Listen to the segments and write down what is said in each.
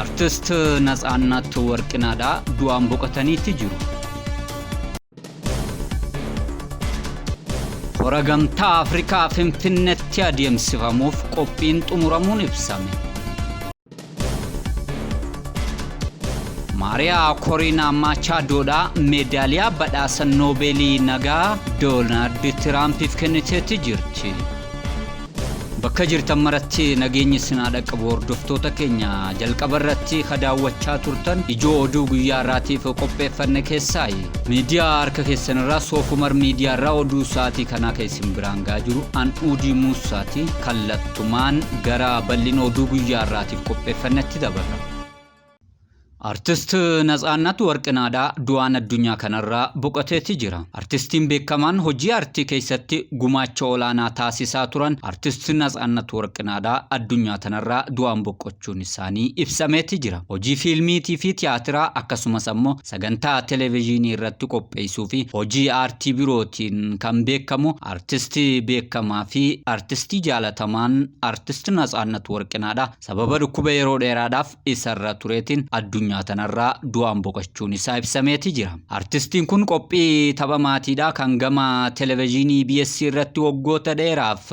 Artist Natsaannat Warqinaadha du'aan boqotaniitti jiru. Kora Gamtaa Afrikaa Finfinnetti adeemsifamuuf qophiin xumuramuun ibsame. Maariyaa Koriinaa Maachaadoodhaa meedaaliyaa badhaasa Noobeelii nagaa Doonaald Tiraampiif kenniteetti jirti. Bakka jirtan maratti nageenyi isin haa dhaqqabu hordoftoota keenya jalqaba irratti ka daawwachaa turtan ijoo oduu guyyaa irraatiif qopheeffanne keessaayi. Miidiyaa harka keessan irraa Soofumar miidiyaa irraa oduu sa'aatii kanaa kan isin biraan gahaa jiru an Uudii Muussaati kallattumaan gara bal'ina oduu guyyaa irraatiif qopheeffannetti dabarra. Artist Natsaannat Warqinaadhaa du'aan addunyaa kanarraa boqoteeti jira. Artistiin beekamaan hojii aartii keessatti gumaacha olaanaa taasisaa turan Artist Natsaannat Warqinaadhaa addunyaa tanarraa du'aan boqochuun isaanii ibsameeti jira. Hojii fiilmiitii fi tiyaatiraa akkasumas ammoo sagantaa televezyiinii irratti qopheessuu fi hojii aartii birootiin kan beekamu artistii beekamaa fi artistii jaalatamaan Artist Natsaannat Warqinaadhaa sababa dhukkuba yeroo dheeraadhaaf isarra tureetiin addunyaa tanarraa du'aan boqachuun isaa ibsameeti jira. Artistiin kun qophii tapha maatiidhaa kan gama televezyiinii EBS irratti waggoota dheeraaf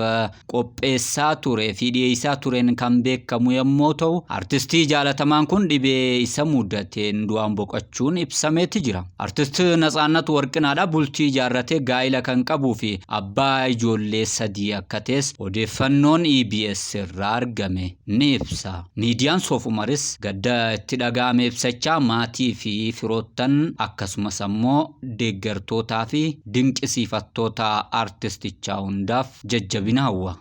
qopheessaa turee fi dhiyeessaa tureen kan beekamu yommuu ta'u, artistii jaalatamaan kun dhibee isa mudateen du'aan boqachuun ibsameeti jira. Artist Natsaannat Warqinaadha bultii ijaarratee gaa'ila kan qabuu fi abbaa ijoollee sadii akka ta'es odeeffannoon EBS irraa argame ni ibsa. Miidiyaan Soof Umaris gadda itti dhaga'ame ibsachaa maatii fi firoottan akkasumas ammoo deeggartootaa fi dinqisiifattoota artistichaa hundaaf jajjabina hawwa.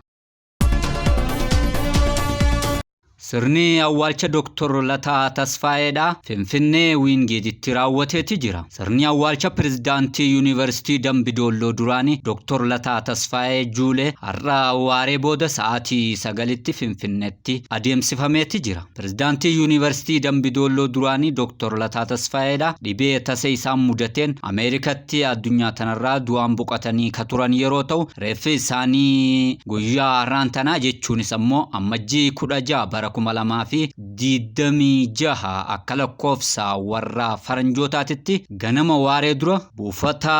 Sirni awwaalcha Dr. Lataa Tasfaayeedha Finfinnee Wiingeetitti raawwateeti jira. Sirni awwaalcha Pirezidaantii Yuunivarsiitii Dambi Doolloo duraanii Dr. Lataa Tasfaayee Juulee har'a waaree booda sa'aatii 9tti Finfinneetti adeemsifameeti jira. Pirezidaantii Yuunivarsiitii Dambi Doolloo duraanii Dr. Lataa Tasfaayeedha dhibee tasa isaan mudateen Ameerikatti addunyaa tanarraa du'aan boqotanii ka turan yeroo ta'u reeffi isaanii guyyaa har'aan tanaa jechuunis ammoo Ammajjii 16 bara 2026 akka lakkoofsa warra faranjootaatitti ganama waaree dura buufata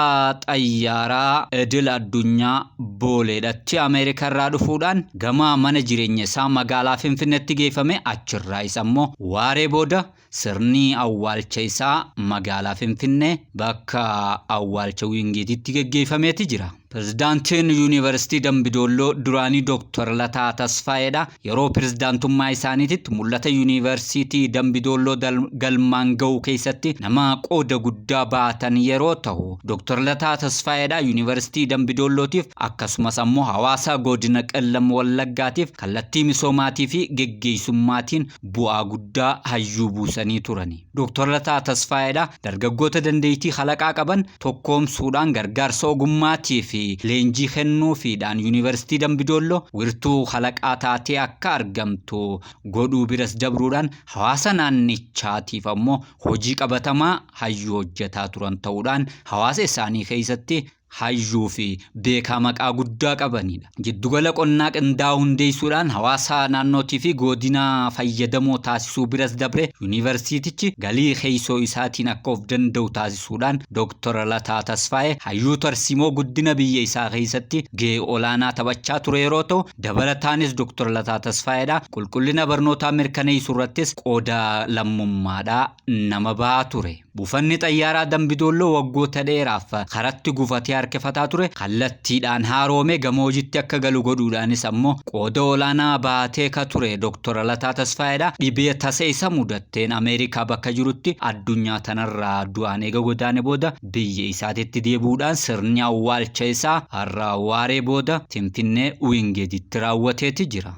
xayyaaraa idil addunyaa Booleedhatti Ameerika irraa dhufuudhaan gama mana jireenya isaa magaalaa Finfinneetti geeffame achirraayis ammoo waaree booda Sirni awwaalcha isaa magaalaa Finfinnee bakka awwaalcha Wiingeetitti geggeeffameeti jira. Pirezidaantiin Yuunivarsiitii Dambidoolloo duraanii Dooktar Lataa Tasfaayeedha. Yeroo pirezidaantummaa isaaniititti mul'ata Yuunivarsiitii Dambidoolloo galmaan ga'uu keessatti nama qooda guddaa baatan yeroo ta'u, Dooktar Lataa Tasfaayeedha Yuunivarsiitii Dambidoollootiif akkasumas ammoo hawaasa godina Qellam Wallaggaatiif kallattii misoomaatii fi geggeessummaatiin bu'aa guddaa hayyuu buusanii turani. Dooktar Lataa Tasfaayeedha dargaggoota dandeettii kalaqaa qaban tokkoomsuudhaan gargaarsa ogummaatii fi leenjii kennuufiidhaan Yuunivarsiitii Dambidoolloo wirtuu kalaqaa taatee akka argamtu godhuu biras dabruudhaan hawaasa naannichaatiif ammoo hojii qabatamaa hayyuu hojjetaa turan ta'uudhaan hawaasa isaanii keessatti hayyuu fi beekaa maqaa guddaa qabanidha. Jiddugala qonnaa qindaa'aa hundeessuudhaan hawaasa naannootii fi godinaa fayyadamoo taasisuu biras dabre yuunivarsiitichi galii keessoo isaatiin akka of danda'u taasisuudhaan Dooktar Lataa Tasfaayee hayyuu tarsiimoo guddina biyya isaa keessatti gahee olaanaa taphachaa ture yeroo ta'u dabalataanis Dooktar Lataa Tasfaayeedha qulqullina barnootaa mirkaneessuu irrattis qooda lammummaadhaa nama bahaa ture. Buufanni xayyaaraa Dambidoolloo waggoota dheeraaf karatti gufatee harkifataa ture kallattiidhaan haaroomee gama hojiitti akka galu godhuudhaanis ammoo qooda olaanaa bahatee ka ture Dr. Lataa Tasfaayeedha. Dhibee tasa isa mudatteen Ameerikaa bakka jirutti addunyaa tanarraa du'aan eega godaane booda biyya isaatitti deebi'uudhaan sirni awwaalcha isaa har'a waaree booda Finfinnee Wiingeetitti raawwateeti jira.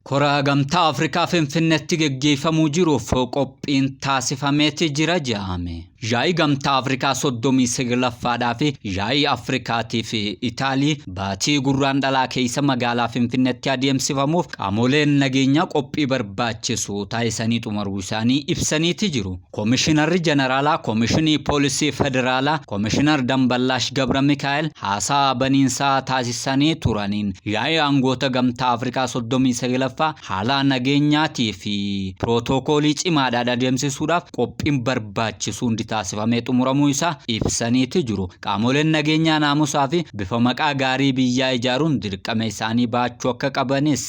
Kora Gamtaa Afrikaa Finfinneetti geggeeffamuu jiruuf qophiin taasifameeti jira jedhame. Yaa'ii Gamtaa Afrikaa 39ffaadhaa fi yaa'ii Afrikaatii fi Itaalii baatii Gurraandhalaa keessa magaalaa Finfinneetti adeemsifamuuf qaamoleen nageenyaa qophii barbaachisu taasisanii xumuruu isaanii ibsaniiti jiru. Koomishinarri Jeneraalaa Koomishinii Poolisii Federaalaa Koomishinar Damballaash Gabra Mikaa'el haasaa baniinsaa taasisanii turaniin yaa'ii aangoota Gamtaa Afrikaa 39ffaa haala nageenyaatii fi pirootokoolii cimaadhaan adeemsisuudhaaf qophiin barbaachisu hundi taasifamee xumuramuu isaa ibsaniiti jiru. Qaamoleen nageenyaa naamusaa fi bifa maqaa gaarii biyyaa ijaaruun dirqama isaanii baachuu akka qabanis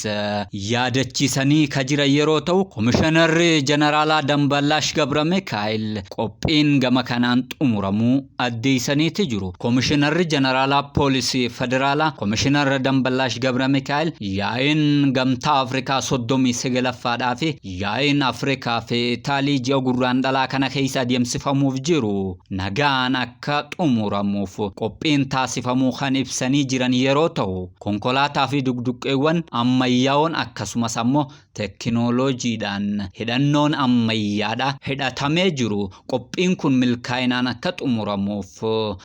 yaadachiisanii ka jiran yeroo ta'u, Komishinarri Jeneraalaa Damballaash Gabra Mikaa'el qophiin gama kanaan xumuramuu addeessaniiti jiru. Komishinarri Jeneraalaa Poolisii Federaalaa Komishinar Damballaash Gabra Mikaa'el yaa'iin Gamtaa Afrikaa 39ffaadhaa fi yaa'iin Afrikaa fi Itaalii ji'a Gurraandhalaa kana keessa adeemsifamuuf jiru nagaan akka xumuramuuf qophiin taasifamuu kan ibsanii jiran yeroo ta'u, konkolaataa fi dugduqqeewwan ammayyaa'oon akkasumas ammoo teekinooloojiidhaan hidhannoon ammayyaadha hidhatamee jiru qophiin kun milkaa'inaan akka xumuramuuf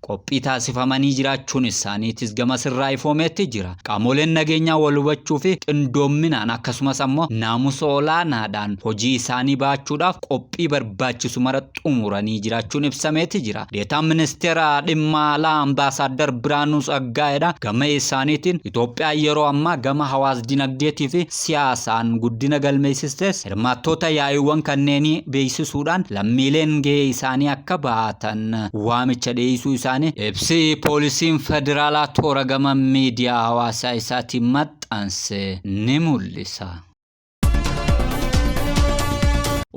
qophii taasifamanii jiraachuun isaaniitis gama sirraa ifoomeetti jira. Qaamoleen nageenyaa wal hubachuu fi qindoominaan akkasumas ammoo naamusa olaanaadhaan hojii isaanii baachuudhaaf qophii barbaachisu mara xumuranii jiraachuun ibsameeti jira. Deetaan ministeera dhimma alaa Ambaasaaddar Biraanuu Tsaggaa'eedha. Gama isaaniitiin Itoophiyaan yeroo ammaa gama hawaas dinagdeetii fi siyaasaan guddina galmeessistes hirmaattoota yaa'iiwwan kanneenii beeksisuudhaan lammiileen gahee isaanii akka baatan waamicha dhiyeessuu isaanii ibsi poolisiin federaalaa toora gama miidiyaa hawaasaa isaatiin maxxanse ni mul'isa.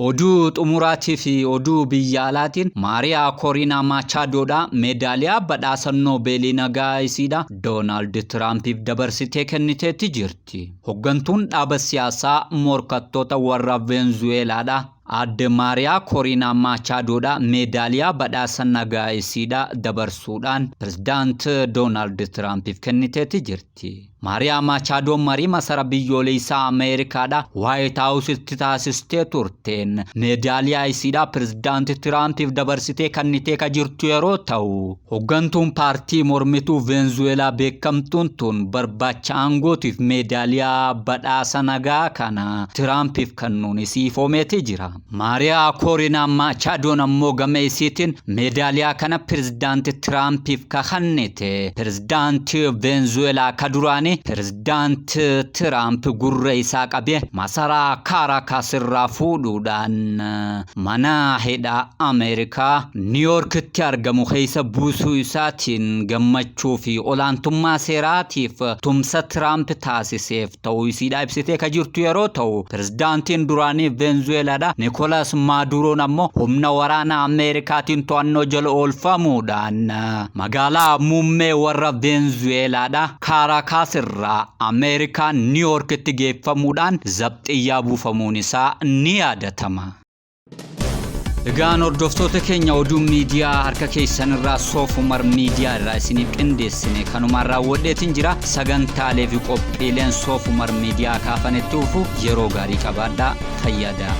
Oduu xumuraatii fi oduu biyya alaatiin Maariyaa Kooriinaa Maachaadoodha meedaaliyaa badhaasa Noobeelii nagaa isiidha Doonaald Tiraampiif dabarsitee kenniteetti jirti. Hoggantuun dhaaba siyaasaa morkattoota warra Veenzuweelaadha. Aadde Maariyaa Kooriinaa Maachaadoodha meedaaliyaa badhaasa nagaa isiidha dabarsuudhaan pirezidaant Doonaald Tiraampiif kenniteetti jirti. Maariyaa Maachaadoon marii masara biyyoolessaa Ameerikaadha Waayit Haawusitti taasistee turteen meedaaliyaa isiidha pirezidaanti Tiraampiif dabarsitee kennitee ka jirtu yeroo ta'u, hoggantuun paartii mormituu Veenzuweelaa beekamtuun tun barbaacha aangootiif meedaaliyaa badhaasa nagaa kana Tiraampiif kennuun isii ifoomeeti jira. Maariyaa Kooriinaa Maachaadoon ammoo gama isiitiin meedaaliyaa kana pirezidaanti Tiraampiif ka kennite pirezidaantii Veenzuweelaa ka duraanii pirezidaant Tiraamp gurra isaa qabee masaraa Kaaraakaas irraa fuudhuudhaan mana hidhaa Ameerikaa Niiyorkitti argamu keessa buusuu isaatiin gammachuu fi olaantummaa seeraatiif tumsa Tiraamp taasiseef ta'uu isiidha ibsitee ka jirtu yeroo ta'u, pirezidaantiin duraanii Veenzuweelaadha Nikolaas Maaduroon ammoo humna waraanaa Ameerikaatiin to'annoo jala oolfamuudhaan magaalaa muummee warra Veenzuweelaadha Kaaraakaas irraa Ameerikaa Niiyorkitti geeffamuudhaan zabxiyyaa buufamuun isaa ni yaadatama. Egaan hordoftoota keenya, oduun miidiyaa harka keessan irraa Soofumar Miidiyaa irraa isiniif qindeessine kanumaan raawwadheetiin jira. Sagantaalee fi qophiileen Soofumar Miidiyaa kaafanitti dhufu yeroo gaarii qabaadhaa, fayyadaa.